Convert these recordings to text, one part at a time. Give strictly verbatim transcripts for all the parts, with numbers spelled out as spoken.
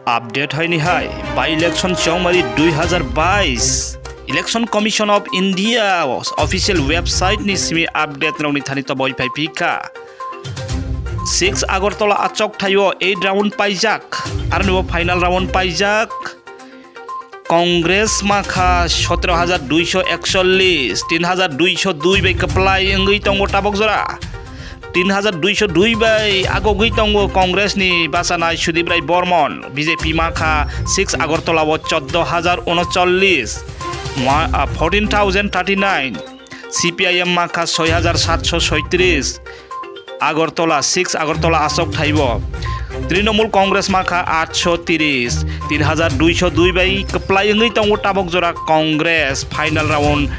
Update haini hai, by-election Chongmari dui hazar bais. Election Commission of India official website ni simi update rokni thani toboi phai phikha. Six Agartala achok thaio eight round paijak, aroni bo final round paijak. Congress makha sotero hajar duiso ekchollis, tin hajar duiso dui bai kwplai wngwi tongo tabok jora. Tin hajar duiso dui bai agogwi tongo Congress ni bachanai Sudip Rai Bormon, B J P makha six Agartala o choddo hajar unochollis, ma-, ah, fourteen thousand thirty-nine, C P I M makha soi hajar satso soitris, Agartala, six Agartala achok thaibo. Trinamool Congress makha atso tris, tin hajar duiso dui bai kwplai wngwi tongo tabok jora Congress final round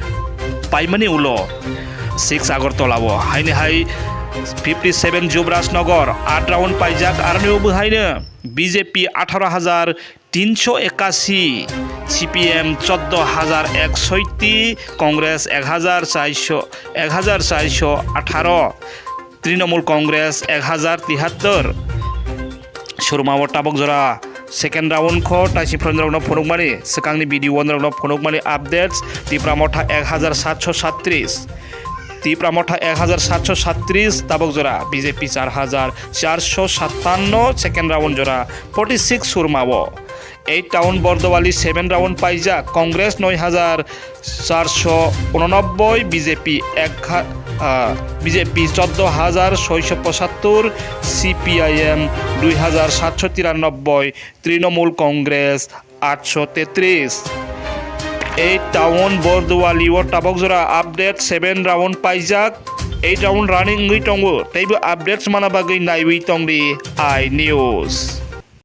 paimani ulo six Agartala o. Haini hai fifty seven Jubraj Nagar, eight round paijak, aroni bo haino B J P atharo hajar tinso ekasi, C P M choddo hajar eksoiti, Congress ek hajar charso, ek hajar charso atharo, Trinamool Congress ek hajar tihattor. Surma o tabok jora second round kho, taisi phron rokno phunukmani, swkangni video on rokno phunukmani updates, Tipra Motha ek hajar satso satris. Tipra Motha ek hajar satso satris tabok jora, B J P char hajar charso satanno, second round jora forty six Surma o. Eight town Bordowali seven round paijak, Congress noi hajar charso unonobboi, B J P ek ha-, ah, B J P choddo hajar soiso pochattor, C P I M dui hajar satso tirannobboi, Trinamool Congress atso tetris. Eight town Bordowali o tabok jora update seven round paijak, eight round running wngwi tongo, teibo updates mana bagwi naiwi tongdi iNews.